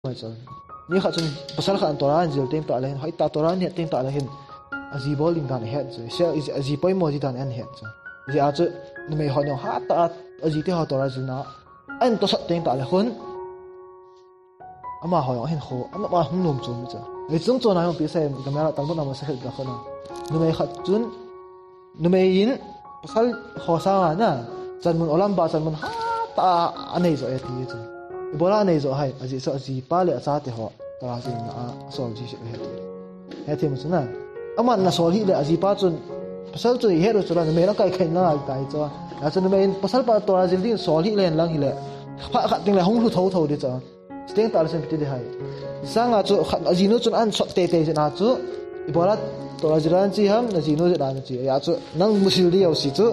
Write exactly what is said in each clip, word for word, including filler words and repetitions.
Mai chu. Mi khat chun pasal khat in Torah ahin jil teng tah le hin, hoitah Torah ahin het teng tah le hin, aji bol ding dan ahet chu. Sia, aji poimo ji dan ahin het chu. Hijeh a chu numei hon jong hatah a aji te ho Torah jilna ahin tosot teng tah le khun, amaho jong ahin kho, anop a hung nom chu mi chu. Hiche chung chon a jong ipi asei em, Gemara Talmud a masang khat ga khun a, numei khat chun, numei in pasal ho sanga na, chanmun, olam ba chanmun hatah a anei jo e ti chu. Ibola anei jo ham, ajeh chu ajipa le achate ho Torah jilna a asol ji chu ahi ti. Hethem u chu na. Aman ana sol hih le ajipa chun, pasal chu ihet u chu la, numei lamkai khat in lang ahi tai chu. Hijeh chun numei in pasal pa Torah jil ding sol hih le lang hile, phat khat teng le hung lhu thotho ding chu. Chuteng tah le chun ipi ti ding ham. Sanga chu khat, ajinu chun ahin sot teitei jeh a chu, ibola Torah jil a nache ham, najinu jeh a nache. Hijeh chun nang musil ding jouse chu,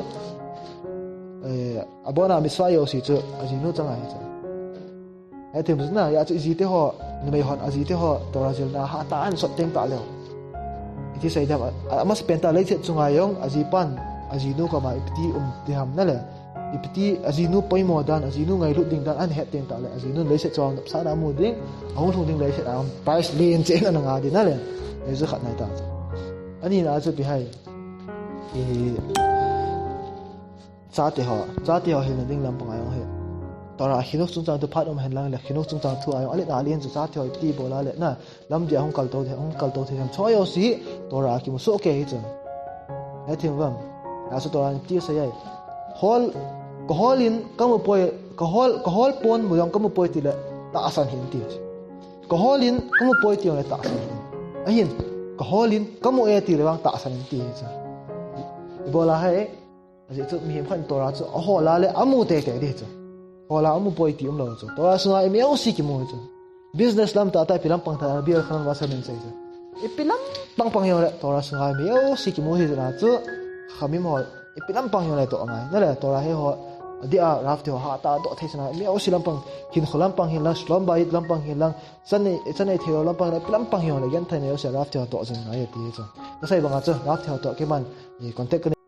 eh, abona mitzvah jouse chu ajinu chang ahi chu. Hethem u chu na, hijeh chun iji te ho, numei hon aji te ho Torah jilna hatah a ahin sot teng tah leh, iti sei ding ham, a, amasapen tah leiset chunga jong ajipan ajinu koma ipi ti um ding ham na le. Ipi ti, ajinu poimo dan, ajinu ngailut ding dan ahin het teng tah le, ajinun leiset chunga nopsahna amu ding, ahung lhung ding leiset a prize len cheh in ana nga ding na le. Hichu khat ahi tai. Ani na chu ipi ham. I, chate ho, chate ho hilna ding lampang a jong hi, Torah a chinuch chungchang thu phat um hen lang le, chinuch chungchang thu a jong alet a alen chu chate ho ipi ti bol a le na, lamdih a hung kaltou thei, hung kaltou thei ham. Choi jouse Torah a kimu soh kei hi chun. Hethem u ham. Hijeh chun Torah in ipi asei ham. Hol, kahol in kamu poi, kahol, kahol pon mu jong kamu poi ti le tahsan hih in ti. Kahol in kamu poi ti jong le tahsan hih in. Ahin, kahol in kamu e ti le vang tahsan in ti hi chu. Ibola ham. Ajeh chu mihem khat in Torah chu ahol a le amu teitei ding chu. Hol a amu poi ti umlou chu. Torah sunga imajouse kimu hi chu. Business lam tah tah ipi lampang tah, bial khan va samin sei chu. Ipi lampang pang jong le Torah sunga imajouse kimu hi chu na chu. Chachamim ho ipi lampang jong le toh angai. Na le Torah hi ho, adeh a Rav te ho hatah a doh thei chu na. Imajouse lampang, hinkho lampang hin lang, shalom bayit lampang hin lang, chanei, chanei thei lou lampang hin lang, ipi lampang jong le genthei na jouse Rav te ho doh jing angai ti hi chu. Kasei banga chu Rav te ho toh keiman, eh, contact ka nei